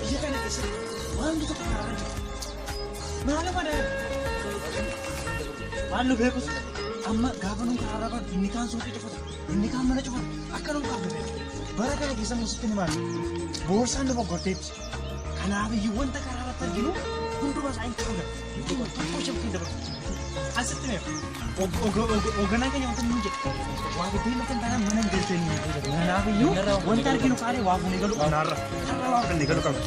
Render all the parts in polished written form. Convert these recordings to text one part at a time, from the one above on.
Biyya kana keessatti waan tokko karaa jira. Maal mana? Waan nu beekus amma gaafa nuun karaa irra baanu inni kaan suuqii cufata, inni kaan mana cufata, akka nuun kaafnu beeku. Bara kana keessa immoo sitti ni maali? Boorsaan nu foggorteetti. Kanaaf iyyuu wanta karaa irratti arginu hundumaa isaa hin kaafna. Tokko ishee hin dabarsu. Asitti mee hoogganaan keenya wanta nuun jedhe waa gidduu hin dhuftan taanaan mana hin galchanii. Kanaaf iyyuu wanta arginu kaanee waa fuunee galuu qabna har'a. Har'a waa fudhannee galuu qabna.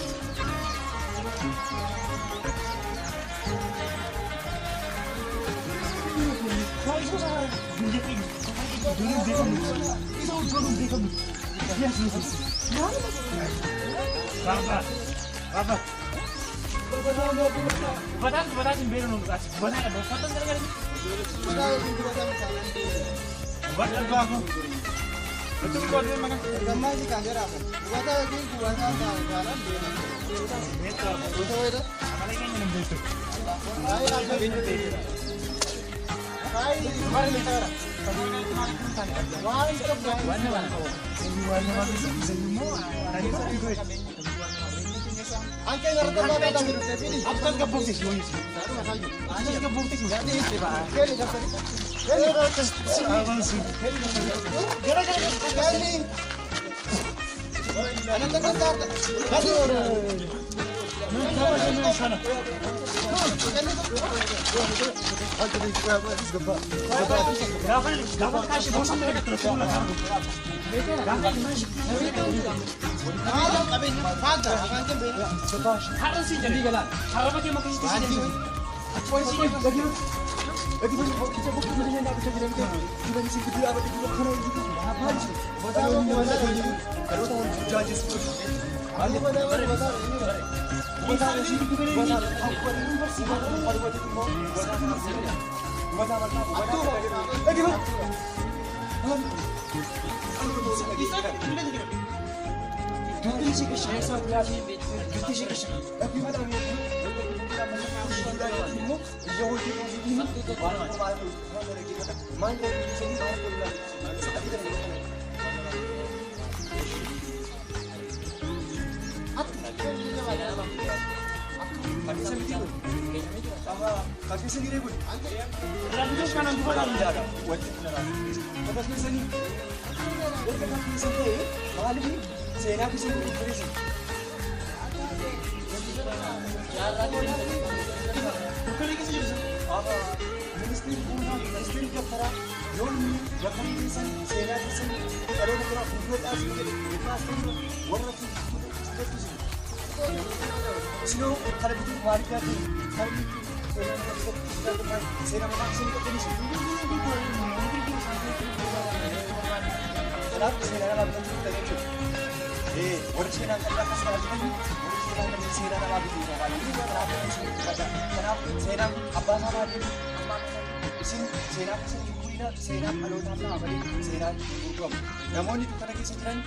Namoonni dukkana keessa jiran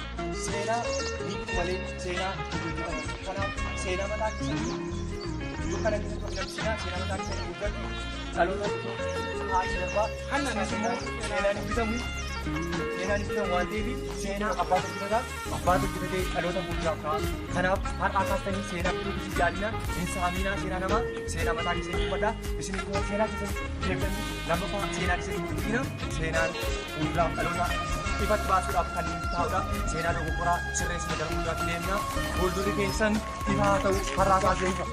seenaa miidhuu malee seenaa gurguratan. Kanaaf seenaa mataa keessatti dukkana keessatti of dabsinaa seenaa mataa keessatti gurguradhu dhaloota haati darbaa hannanis immoo seenaan hin bitamu. Seenaan hin bitamu waan ta'eef seenaa abbaatu bitataa abbaatu bitatee dhaloota fuulduraaf ka'a. Kanaaf har'aa kaastanii seenaa bituuf yaalina hin saaminaa seenaa namaa seenaa mataa keessatti uffadhaa isin immoo seenaa keessatti deemtanii lammaffaa seenaa keessatti gurgurina seenaan fuulduraaf dhaloota ifatti baasuudhaaf kan nuti taa'udha. Seenaa dogoggoraa sirreessine gara fuulduraatti deemna. Fuuldurri keessan ifa haa ta'u har'aa kaasee ifa.